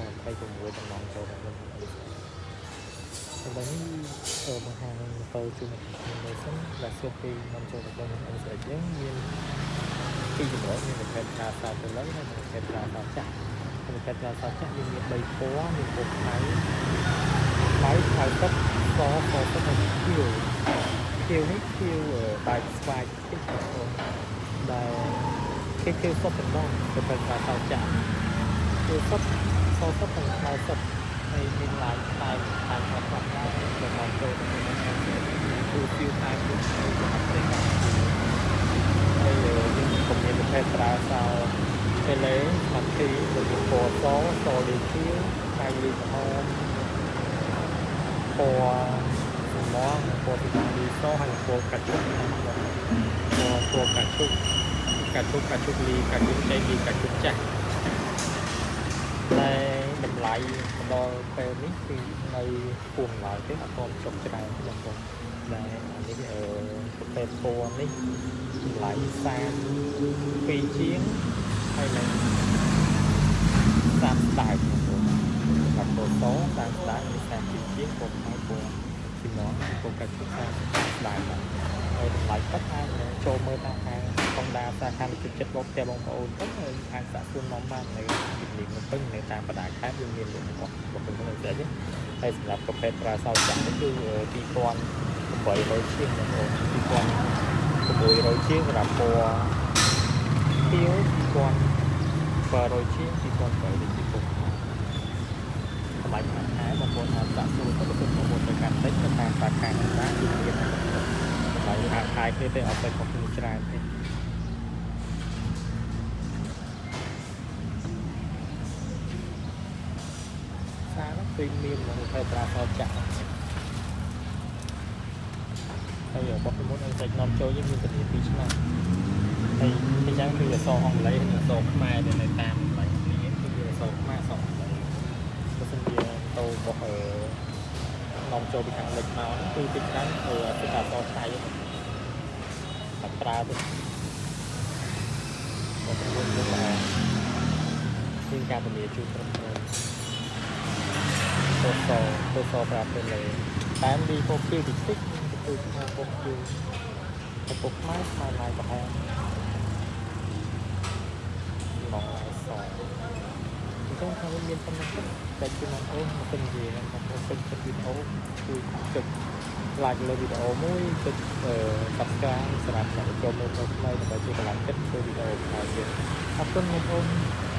2026តំណងចូលដល់ក្រុមហ៊ុន MCX ឥឡូវនេះបង្ហាញម៉ូតូជូនអ្នកខ្ញុំមើលសិនដែលសួរពីនាំចូលដល់ក្រុមហ៊ុន MCX យើងមានពីរចម្រុះមានប្រភេទត្រាសទៅលើហើយនិងប្រភេទត្រាសចាស់ប្រភេទត្រាសចាស់យើងមាន3ពណ៌មានពណ៌ខ្មៅខ្មៅខ្មៅទឹកសសទឹកហើយខៀវខៀវនេះខៀវបែបស្វាយតិចបងប្អូនដែលគេខៀវសុទ្ធតែម្ដងប្រភេទត្រាសចាស់ខៀវសុទ្ធសសុទ្ធនិងខ្មៅសុទ្ធហើយមានឡាយតែតាមខ្លះខ្លះដែរដែលមកចូលទៅក្នុង MCX គឺខៀវតែមួយនៅប្រទេសកម្ពុជាហើយយើងក៏មានប្រភេទត្រាសោតេឡេស្មាតធីដែលមានពណ៌សសលីខៀវខ្មៅលីក្រហមពណ៌សម្លពណ៌ពីលីសហើយពណ៌កាឈុកពណ៌កាឈុកកាឈុកកាឈុកលីកាឈុកចៃលីកាឈុកចាស់តែតម្លៃមកដល់ពេលនេះគឺនៅខ្ពស់ឡើយទេអត់ទាន់ចុះច្រើនទេបងប្អូនដែលអានេះប្រភេទពណ៌នេះតម្លៃ32ជាងហើយនឹង30ដើមបងប្អូនសម្រាប់ពណ៌ស30ដើមនេះ32ជាងពណ៌ខ្មៅពណ៌ស៊ីម៉នពណ៌កាឈុក30ដើមបាទហើយតម្លៃពិតអាចនឹងចូលមើលតាមហាង Honda សាខាជិតចិត្តរបស់ផ្ទះបងប្អូនទៅអាចសាកសួរនាំបាននៅទីនេះភ្នំពេញនៅតាមបណ្ដាខេត្តយើងមានលក់របស់របស់ក្រុមហ៊ុន MCX ហើយសម្រាប់ប្រភេទប្រាសោចាក់នេះគឺ2800ជាងបងប្អូន2600ជាងសម្រាប់ពណ៌ខៀវ2700ជាង2800ជាងពណ៌ខ្មៅតម្លៃមួយខែបងប្អូនអាចសាកសួរទៅបើបងប្អូនទៅកាន់តិចទៅតាមសាខាហ្នឹងបានគឺមានតម្លៃហាក់ខែគ្នាទេអត់ទៅខុសគ្នាច្រើនទេសារហ្នឹងព្រីមៀមក្នុងប្រភេទត្រាសចាក់ហើយរបស់ពីមុនអីសាច់នាំចូលយើងមានធានា2ឆ្នាំហើយពីយ៉ាងគឺអក្សរអង់គ្លេសនិងអក្សរខ្មែរដែលនៅតាមកន្លែងគ្នាគឺមានអក្សរខ្មែរអក្សរអង់គ្លេសបើសិនជាតូរបស់នាំចូលពីខាងលិចមកហ្នឹងគឺពីច្រើនគឺអក្សរថៃតែប្រើទៅបងប្អូនយើងល្អមានការធានាជូនត្រឹមត្រូវពណ៌សពណ៌សប្រាប់ទៅលើតាមលីពណ៌ខៀវតិចតិចទៅខ្មៅពណ៌ខៀវពណ៌ខ្មៅខ្មៅឡាយក្រហមឡងឡាយសអញ្ចឹងថាវាមានប៉ុណ្ណឹងទៅតែជូនបងប្អូនមកពេញនិយាយបងប្អូនពេញចិត្តវីដេអូជួយចុច like លើវីដេអូមួយចុច subscribe សម្រាប់អ្នកចូលមើលថ្មីដើម្បីជាកម្លាំងចិត្តធ្វើវីដេអូក្រោយទៀតអរគុណបងប្អូន។